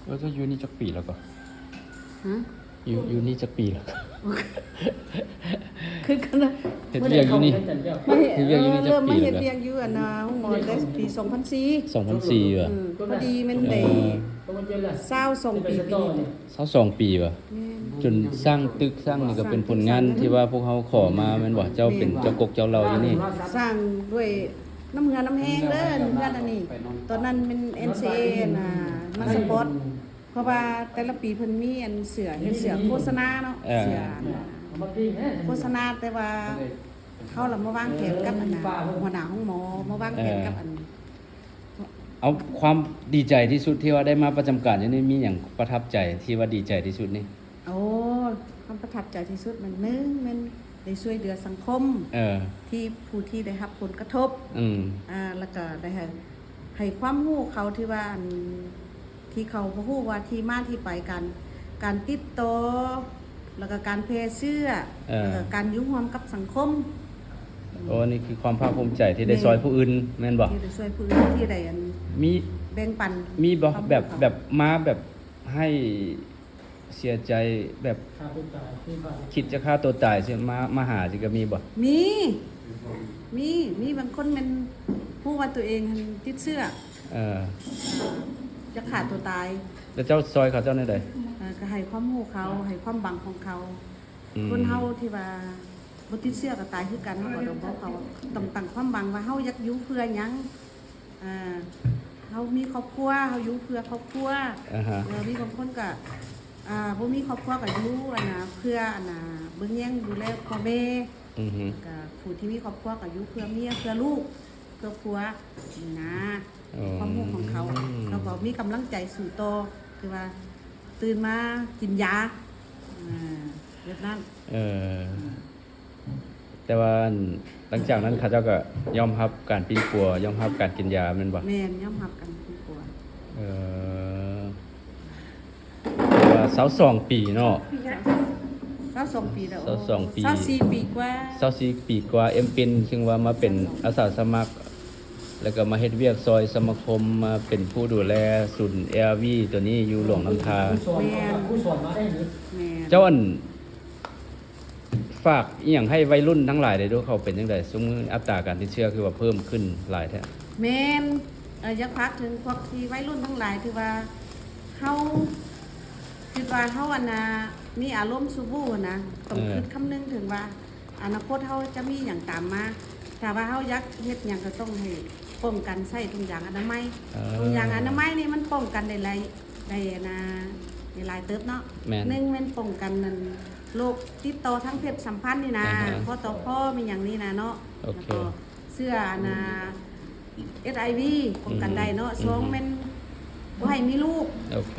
ແລ້ວເຈົ້າຢູ່ນີ້ຈັກປີແລ້ວກໍ? ຮະ? ຢູ່ ຢູ່ນີ້ຈັກປີແລ້ວກໍ? ຄືກັນນະ ເຮັດວຽກຢູ່ນີ້ ມາເຮັດ ເຮັດວຽກຢູ່ນີ້ຈັກປີແລ້ວກໍ? ເອີ ເລີ່ມມາເຮັດວຽກຢູ່ອັນນ່າ ໂຮງໝໍແຕ່ປີສອງພັນສີ່ ສອງພັນສີ່ຫວາ? ອືມ ພໍດີແມ່ນໄດ້ ເອີ ຊາວສອງປີປີນີ້ ຊາວສອງປີຫວາ? ແມ່ນ ຈົນສ້າງຕຶກສ້າງຫຍັງກໍເປັນຜົນງານທີ່ວ່າພວກເຮົາຂໍມາແມ່ນບໍ່? ເຈົ້າເປັນເຈົ້າກົກເຈົ້າເຫຼົ່າຢູ່ນີ້ ສ້າງດ້ວຍ ນ້ຳເຫື່ອນ້ຳແຮງເດີ ເຮືອນອັນນີ້ ຕອນນັ້ນແມ່ນ ເອັນ ຊີ ເອ ນະ ມາສະປອດ ເພາະວ່າແຕ່ລະປີເພິ່ນມີອັນເສື້ອ ເຮັດເສື້ອໂຄສະນາເນາະ ເອີ ເສື້ອໂຄສະນາ ແຕ່ວ່າເຮົາລະມາວາງແຜນກັບອັນນ່າ ຫົວໜ້າໂຮງໝໍ ມາວາງແຜນກັບອັນ ເອີ ເອົາ ຄວາມດີໃຈທີ່ສຸດທີ່ວ່າໄດ້ມາປະຈຳການຢູ່ນີ້ ມີຫຍັງປະທັບໃຈທີ່ວ່າດີໃຈທີ່ສຸດນີ້? ໂອ້ ຄວາມປະທັບໃຈທີ່ສຸດແມ່ນ ໜຶ່ງ ແມ່ນໄດ້ຊ່ວຍເຫຼືອສັງຄົມ ເອີ ທີ່ຜູ້ທີ່ໄດ້ຮັບຜົນກະທົບ ອືມ ອ່າ ແລ້ວກໍໄດ້ໃຫ້ ໃຫ້ຄວາມຮູ້ເຂົາທີ່ວ່າ ອັນ ທີ່ເຂົາບໍ່ຮູ້ວ່າທີ່ມາທີ່ໄປ ການ ການຕິດຕໍ່ ແລ້ວກໍການແຜ່ເຊື້ອ ເອີ ແລ້ວກໍການຢູ່ຮ່ວມກັບສັງຄົມ. ໂອ້ ອັນນີ້ຄືຄວາມພາກພູມໃຈທີ່ໄດ້ ແມ່ນ ຊ່ອຍຜູ້ອື່ນແມ່ນບໍ່? ທີ່ໄດ້ຊ່ອຍຜູ້ອື່ນ ທີ່ໄດ້ ອັນ ມີ ແບ່ງປັນ ມີບໍ່ ຄວາມຮູ້ ແບບ ເຂົາ ແບບມາແບບໃຫ້ ເສຍໃຈແບບ ຂ້າຕົວຕາຍ ຄິດຈະຂ້າຕົວຕາຍ ຊິມາ ມາຫາຊິກໍມີບໍ່? ມີ ມີ ມີບາງຄົນແມ່ນຮູ້ວ່າຕົວເອງຫັ້ນຕິດເຊື້ອ ເອີ ຢາກຂ້າຕົວຕາຍ ແລ້ວເຈົ້າຊ່ອຍເຂົາເຈົ້າແນວໃດ? ເອີ ກໍໃຫ້ຄວາມຮູ້ເຂົາ ໃຫ້ຄວາມຫວັງຂອງເຂົາ ອືມ ຄົນເຮົາທີ່ວ່າບໍ່ຕິດເຊື້ອກໍຕາຍຄືກັນ ເຮົາກໍຕ້ອງບອກເຂົາ ຕ້ອງຕັ້ງຄວາມຫວັງວ່າເຮົາຢາກຢູ່ເພື່ອຫຍັງ ອ່າ ເຮົາມີຄອບຄົວ ເຮົາຢູ່ເພື່ອຄອບຄົວ ອາຮະ ເອີ ມີບາງຄົນກະ ອ່າ ບໍ່ມີຄອບຄົວກະຢູ່ ອັນນ່າ ເພື່ອ ອັນນ່າ ເບິ່ງແຍງດູແລພໍ່ແມ່ ອືຮຶ ກະຜູ້ທີ່ມີຄອບຄົວກະຢູ່ເພື່ອເມຍ ເພື່ອລູກ ເພື່ອຜົວ ນີ້ນະ ອໍ ຄວາມຮູ້ຂອງເຂົາ ເຂົາກໍມີກຳລັງໃຈສູ້ຕໍ່ ຄືວ່າຕື່ນມາກິນຢາ ອ່າ ແບບນັ້ນ ເອີ ແຕ່ວ່າ ອັນ ຫຼັງຈາກນັ້ນເຂົາເຈົ້າກໍຍອມຮັບການປິ່ນປົວ ຍອມຮັບການກິນຢາແມ່ນບໍ່? ແມ່ນ ຍອມຮັບການປິ່ນປົວ ເອີ ວ່າຊາວສອງປີເນາະ ຊາວສອງປີແລ້ວ ຊາວສອງປີ ຊາວສີ່ປີກວ່າ ຊາວສີ່ປີກວ່າ ເອັມເປັນ ເຊິ່ງວ່າມາເປັນອາສາສະໝັກ ແລ້ວກໍມາເຮັດວຽກຊ່ອຍສະມາຄົມ ມາເປັນຜູ້ດູແລສູນ ເອ ອາ ວີ ໂຕນີ້ຢູ່ຫຼວງນ້ຳທາ ແມ່ນ ແມ່ນ ເຈົ້າ ອັນ ຝາກອີ່ຫຍັງໃຫ້ໄວລຸ້ນທັງຫຼາຍເດ້ດູ ເຂົາເປັນຈັ່ງໃດ? ຊຸມມື້ອັດຕາການຕິດເຊື້ອຄືວ່າເພີ່ມຂຶ້ນຫຼາຍແທ້? ແມ່ນ ເອີ ຢາກຝາກເຖິງພວກທີ່ໄວລຸ້ນທັງຫຼາຍ ທີ່ວ່າເຮົາຄິດວ່າເຮົາ ອັນນ່າ ມີອາລົມຊຸບວູບຫັ້ນນະ ຕ້ອງ ເອີ ຄິດຄຳນຶງເຖິງວ່າ ອະນາຄົດເຮົາຈະມີຫຍັງຕາມມາ. ຖ້າວ່າເຮົາຢາກເຮັດຫຍັງກໍຕ້ອງໃຫ້ປ້ອງກັນ ໃຊ້ຖົງຢາງອະນາໄມ. ເອີ ຖົງຢາງອະນາໄມນີ້ມັນປ້ອງກັນໄດ້ຫຼາຍ ໄດ້ນະ ໄດ້ຫຼາຍເຕີບເນາະ. ແມ່ນ ໜຶ່ງແມ່ນປ້ອງກັນນັ້ນ ໂລກຕິດຕໍ່ທາງເພດສຳພັນນີ້ນະ ອາຮະ ຄຕພ ມີຫຍັງນີ້ນະເນາະ. ໂອເຄ ແລ້ວກໍເຊື້ອອັນນະ ເອັດໄອວີ ປ້ອງກັນໄດ້ເນາະ. ອືຮຶ ສອງແມ່ນບໍ່ໃຫ້ມີລູກ. ໂອເຄ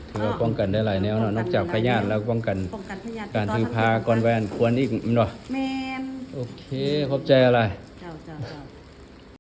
ຖືວ່າປ້ອງກັນໄດ້ຫຼາຍແນວເນາະ ນອກຈາກພະຍາດແລ້ວ ປ້ອງກັນ ປ້ອງກັນພະຍາດ ການຖືພາກ່ອນໄວອັນຄວນອີກແມ່ນບໍ່? ແມ່ນ ໂອເຄ ຂອບໃຈຫຼາຍ. ເຈົ້າ ເຈົ້າ ເຈົ້າ.